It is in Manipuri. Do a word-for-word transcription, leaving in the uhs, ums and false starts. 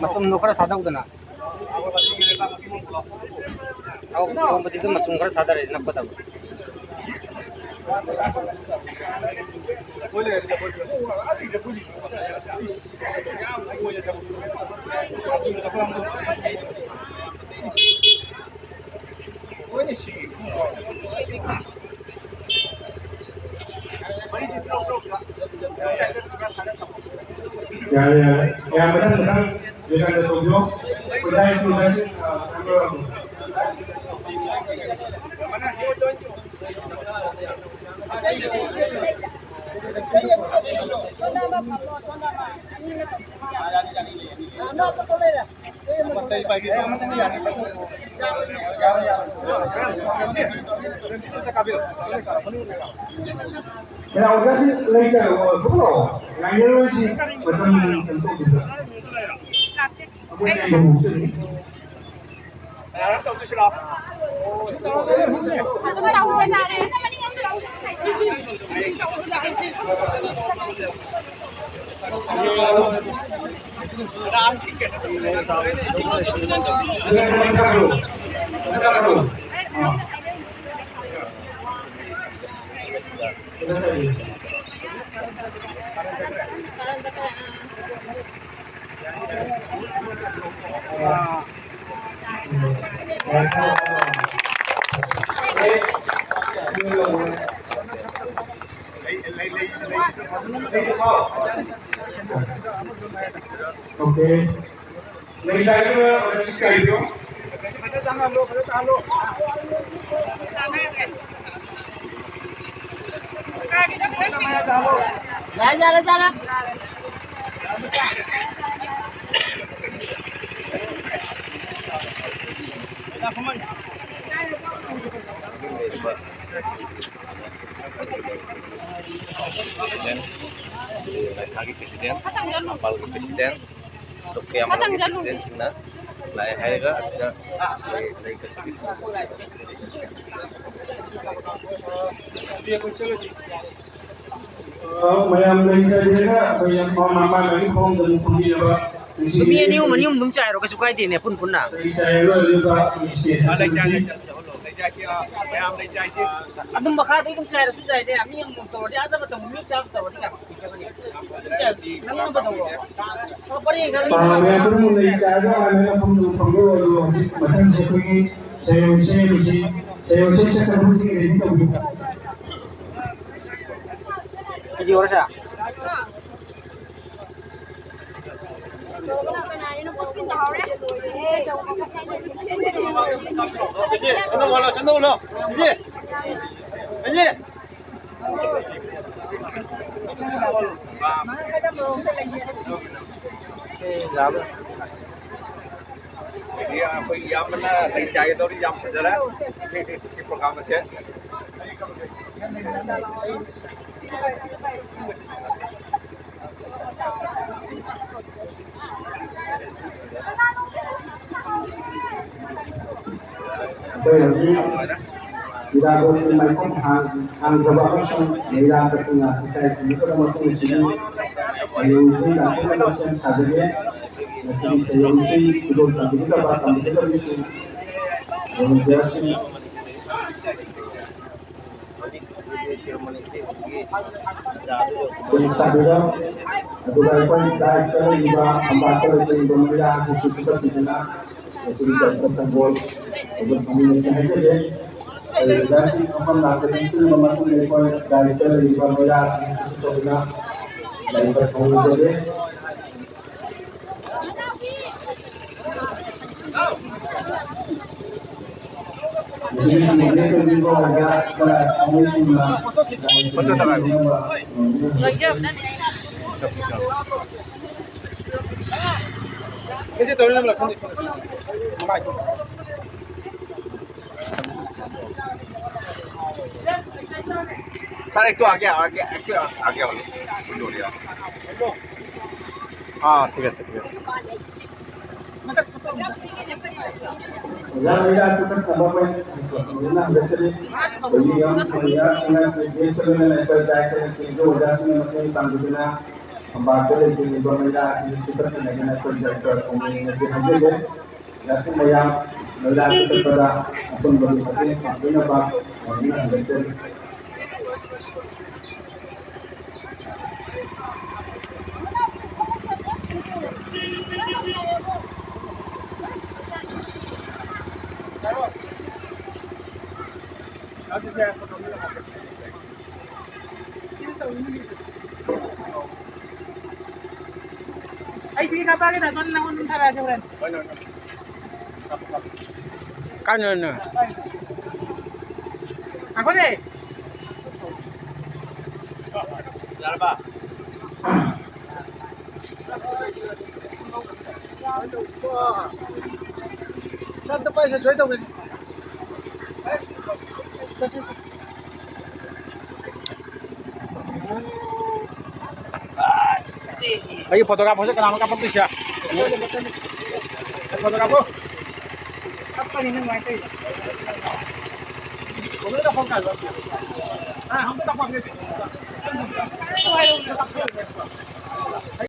ꯃꯆꯨꯝꯗꯣ ꯈꯔ ꯊꯥꯗꯧꯗꯅ꯫ ꯑꯧ, ꯊꯣꯡꯕꯗꯤ ꯑꯗꯨꯝ ꯃꯆꯨꯝ ꯈꯔ ꯊꯥꯗꯔꯦ, ꯅꯞꯀꯗꯕ꯫ ꯌꯥꯔꯦ, ꯌꯥꯔꯦ꯫ ꯌꯥꯔꯦ, ꯃꯊꯪ, ꯃꯊꯪ ꯂꯣꯏꯁꯟꯗ ꯇꯧꯕꯤꯌꯣ꯫ ꯈꯨꯠꯂꯥꯏꯁꯨ, ꯈꯨꯠꯂꯥꯏꯁꯨ, ꯑ, ꯀꯩꯅꯣ ꯇꯧꯔꯝꯃꯣ꯫ ꯀꯅꯥ ꯑꯣꯖꯥꯁꯤ ꯂꯩꯇꯔꯕꯣ? ꯊꯣꯛꯂꯛꯑꯣ꯫ ꯉꯥꯏꯅꯔꯣꯏꯁꯤ꯫ ꯃꯇꯝ ꯀꯩꯅꯣ ꯇꯧꯕꯤꯕ꯫ ꯑꯩꯈꯣꯏ ꯀꯩ ꯍꯧꯗꯣꯏꯅꯤ? Okay. ꯂꯩꯁꯥꯕꯤꯗꯨꯅ ꯍꯧꯖꯤꯛ ꯀꯔꯤꯅꯣ? ꯌꯥꯔꯦ, ꯌꯥꯔꯦ, ꯌꯥꯔꯦ꯫ President, ꯃꯦꯘꯥꯒꯤ president, ꯃꯄꯥꯜꯒꯤ president, ꯑꯗꯣ ꯀꯌꯥꯝ presidentꯁꯤꯡꯅ ꯂꯥꯛꯑꯦ ꯍꯥꯏꯔꯒ ꯑꯁꯤꯗ ꯑꯩꯈꯣꯏ ꯂꯩ ꯀꯠꯄꯒꯤ ꯃꯌꯥꯝ ꯂꯩꯖꯔꯦꯅ ꯑꯩꯈꯣꯏ ꯃꯃꯥ ꯃꯥꯒꯤ ꯐꯣꯝꯗ ꯑꯗꯨꯝ ꯐꯝꯕꯤꯅꯕ ꯃꯤ ꯑꯅꯤ ꯑꯍꯨꯝ, ꯑꯅꯤ ꯑꯍꯨꯝ ꯑꯗꯨꯝ ꯆꯥꯏꯔꯣ, ꯀꯩꯁꯨ ꯀꯥꯏꯗꯦꯅꯦ, ꯄꯨꯟ ꯄꯨꯟꯅ꯫ ꯂꯩꯖꯔꯦ, ꯂꯣꯏꯔꯒ ꯑꯩꯈꯣꯏ stage ꯑ, ꯂꯩꯖꯔꯦ, ꯂꯩꯖꯔꯦ, ꯂꯩꯖꯔꯦ, ꯂꯩꯖꯔꯦ, ꯃꯌꯥꯝ ꯂꯩꯖꯔꯦ꯫ ꯑꯗꯨꯝ ꯃꯈꯥꯗꯩ ꯑꯗꯨꯝ ꯆꯥꯏꯔꯁꯨ ꯌꯥꯏꯅꯦ, ꯃꯤ ꯑꯃꯃꯝ ꯇꯧꯔꯗꯤ ꯑꯥꯗ ꯃꯇꯝ ꯃꯤ ꯆꯥꯕ ꯇꯧꯔꯗꯤ ꯀꯌꯥꯝ ꯀꯨꯏ ꯆꯪꯒꯅꯤ? ꯑꯗꯨꯝ ꯆꯥꯏꯔꯁꯨ ꯅꯪꯅꯕ ꯇꯧꯔꯣ꯫ ꯑ, ꯄꯔꯦꯡ ꯈꯔ ꯑ, ꯃꯌꯥꯝ ꯄꯨꯝꯅꯃꯛ ꯂꯩꯖꯔꯒ ꯃꯌꯥꯝ ꯐꯝꯗꯨ ꯐꯝꯕꯤꯔꯣ꯫ ꯑꯗꯨ ꯍꯧꯖꯤꯛ ꯃꯊꯪꯁꯦ ꯑꯩꯈꯣꯏꯒꯤ ꯁꯩꯔꯦꯡ ꯏꯁꯩ ꯑꯃꯁꯤ, ꯁꯩꯔꯦꯡ ꯏꯁꯩ ꯁꯛꯀꯗꯕꯁꯤ ready ꯇꯧꯕꯤꯌꯨ꯫ ꯑꯗꯒꯤ ꯑꯩꯈꯣꯏ ꯏꯌꯥꯝꯕꯅ ꯂꯩ ꯆꯥꯏꯒꯗꯧꯔꯤ, ꯌꯥꯝ ꯐꯖꯔꯦ ꯁꯤ program ꯑꯁꯦ꯫ ꯑꯩꯈꯣꯏ ꯍꯧꯖꯤꯛ ꯏꯔꯥꯕꯣꯠꯀꯤ ꯃꯥꯏꯈꯨꯝ ꯍꯥꯡ-, ꯍꯥꯡꯗꯕ ꯑꯃꯁꯨꯡ ꯃꯩꯔꯥ ꯀꯠꯇꯨꯅ ꯏꯀꯥꯏ ꯈꯨꯝꯅꯗꯕ ꯃꯐꯝ ꯑꯁꯤꯗ ꯍꯌꯦꯡ ꯏꯁꯩ ꯂꯥꯛꯄ ꯃꯇꯝ ꯁꯦꯝ ꯁꯥꯖꯒꯦ꯫ ꯃꯁꯤꯒꯤ ꯁꯩꯔꯦꯡ ꯏꯁꯩ ꯈꯨꯗꯣꯜ ꯇꯝꯕꯤꯒꯗꯕ ꯇꯝꯕꯤꯒꯗꯕꯁꯤꯡ, volunteerꯁꯤꯡ, ꯄꯨꯂꯤꯁ ꯁꯥꯕꯤꯔꯣ꯫ ꯑꯗꯨꯒ ꯑꯩꯈꯣꯏ ꯗꯥꯏꯠꯇ ꯂꯩꯔꯤꯕ ꯐꯝꯄꯥꯛꯇ ꯂꯩꯔꯤꯕ ꯃꯩꯔꯥꯁꯤꯡꯁꯨ ꯄꯨꯈꯠꯄꯤꯗꯨꯅ ꯃꯁꯤꯒꯤ ꯆꯠꯄ ꯁꯪꯒꯣꯜ ꯑꯗꯨ ꯐꯪꯃꯤꯟꯅꯁꯤ ꯍꯥꯏꯖꯒꯦ꯫ ꯑꯩꯈꯣꯏ ꯗꯥꯏꯠꯀꯤ ꯃꯐꯝ ꯂꯥꯛꯄꯗ ꯏꯟꯁꯤꯟꯕ ꯃꯇꯨꯡꯗ ꯑꯩꯈꯣꯏ ꯗꯥꯏꯠꯇ ꯂꯩꯔꯤꯕ ꯃꯩꯔꯥꯁꯤꯡ ꯑꯗꯨ ꯇꯧꯗꯨꯅ ꯂꯩꯕ ꯐꯪꯖꯒꯦ꯫ স্যার, একটু আগে, আগে, একটু আগে হলো। हाँ, ठीक है, ठीक है। ꯑꯣꯖꯥ ꯃꯩꯔꯥ ꯆꯤꯡꯈꯠꯅꯕ ꯑꯩꯈꯣꯏ ꯍꯧꯖꯤꯛꯅ ꯍꯟꯗꯛꯇꯗꯤ ꯑꯩꯈꯣꯏꯒꯤ ꯌꯥꯝ ꯊꯣꯏꯅ ꯁꯤꯡꯅ ꯒ꯭ꯔꯦꯖꯨꯑꯦꯠꯁꯟ ꯑꯣꯏꯅ ꯑꯩꯈꯣꯏ ꯗꯥꯏꯠꯇ ꯆꯦꯟꯖ ꯑꯣꯖꯥꯁꯤꯡꯅ ꯃꯇꯦꯡ ꯄꯥꯡꯕꯤꯗꯨꯅ ꯊꯝꯕꯥꯜꯗ ꯂꯩꯕꯤꯔꯤꯕ ꯃꯩꯔꯥ ꯑꯁꯤ ꯆꯤꯡꯈꯠꯅꯕꯅ ꯑꯩꯈꯣꯏ ꯗꯥꯏꯔꯦꯛꯇꯔ ꯀꯣꯃꯤꯅꯤꯅ ꯍꯥꯏꯖꯒꯦ꯫ ꯑꯣꯖꯥꯁꯤꯡ ꯃꯌꯥꯝ ꯃꯩꯔꯥ ꯆꯤꯡꯈꯠꯄꯗ ꯑꯄꯨꯟꯕꯒꯤ ꯃꯇꯦꯡ ꯄꯥꯡꯕꯤꯅꯕ ꯍꯧꯖꯤꯛ ꯍꯟꯗꯛꯇꯗꯤ ꯑꯩ ꯁꯤꯒꯤ ꯀꯥꯄꯛꯑꯒꯦ, ꯗꯥ ꯖꯣꯟ, ꯅꯪꯉꯣꯟꯗ ꯑꯗꯨꯝ ꯊꯥꯔꯛꯑꯒꯦ ꯍꯣꯔꯦꯟ꯫ ꯀꯥꯏꯅꯣꯅꯦ? ꯉꯥꯏꯈꯣꯅꯦ꯫ ꯌꯥꯔꯕ? ꯁꯠꯇ ꯄꯥꯏꯁꯦ, ꯁꯣꯏ ꯇꯧꯒꯦ꯫ ꯆꯠꯁꯤ, ꯆꯠꯁꯤ꯫ ꯑꯩꯒꯤ ꯐꯣꯇꯣꯒ꯭ꯔꯥꯐꯔꯁꯦ ꯀꯅꯥꯅꯣ ꯀꯥꯞꯄꯛꯇꯣꯏꯁꯦ? ꯐꯣꯇꯣꯒ꯭ꯔꯥꯐꯔ꯫ ꯀꯞꯄꯅꯤ ꯅꯪ ꯀꯃꯥꯏꯅ ꯇꯧꯔꯤꯅꯣ? ꯐꯣꯇꯣ ꯀꯥꯞꯄꯛ ꯀꯥꯏꯗ? ꯑ, ꯑꯝꯇ ꯀꯥꯞꯄꯛꯑꯝꯒꯦ꯫